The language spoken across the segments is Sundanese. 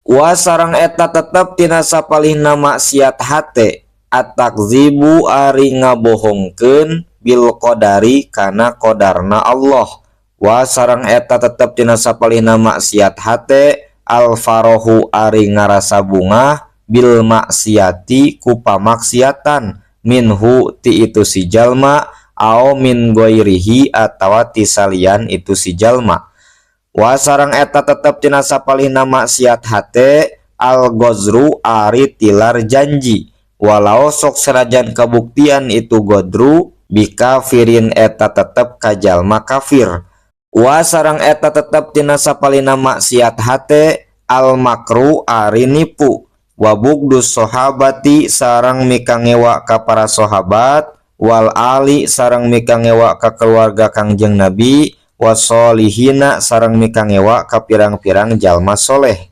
Wa sareng eta tetep tina sapalihna maksiat hate at-takdzibu ari ngabohongkeun bil qadari kana qadarna Allah. Wa sareng eta tetep tina sapalihna maksiat hate al-farahu ari ngarasa bungah bil maksiati ku pamaksiatan minhu ti itu si jalma au min ghairihi atawa ti salian itu si jalma. Wa sareng eta tetep tina sapalihna maksiat hate al-ghadru ari tilar janji walau sok sanajan kabuktian itu ghadru bikafirin eta tetep ka jalma kafir. Wa sareng eta tetep tina sapalihna maksiat hate al-makru ari nipu wa bughdus sahabati sareng mikangewa ka para sahabat wal ali sareng mikangewa ka keluarga Kangjeng Nabi wasolihina sareng mikangewa ka pirang-pirang jalma soleh.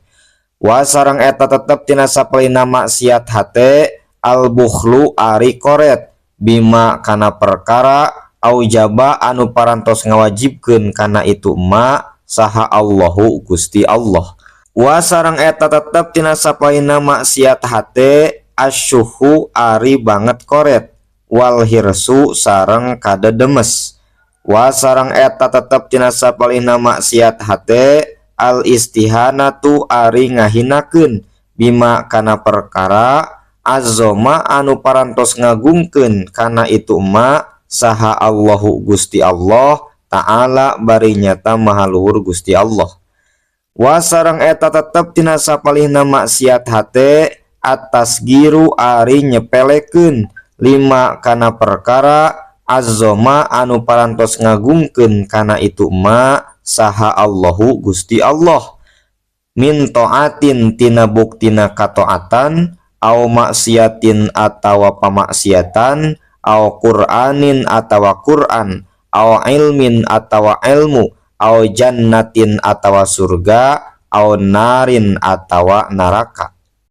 Wa sareng eta tetep tina sapalihna maksiat hate al-bukhlu ari koret bima kana perkara aujaba anu parantos ngawajibkeun kana itu ma saha Allahu Gusti Allah. Wa sareng eta tetep tina sapalihna maksiat hate asyuhu ari banget koret wal hirsu sareng kadedemes. Wa sareng eta tetep tina sapalihna maksiat hate al istihanatu ari ngahinakeun bima kana perkara azoma anu parantos ngagungkeun kana itu ma saha Allahu Gusti Allah Ta'ala bari nyata maha luhur Gusti Allah. Wa sareng eta tetep tina sapalihna maksiat hate at-tasghiru ari nyepelekeun lima kana perkara azoma anu parantos ngagungkeun kana itu ma saha Allahu Gusti Allah min taatin tina buktina kataatan au maksiatin atawa pamaksiatan au Qur'anin atawa Qur'an au ilmin atawa ilmu au jannatin atawa surga au narin atawa neraka.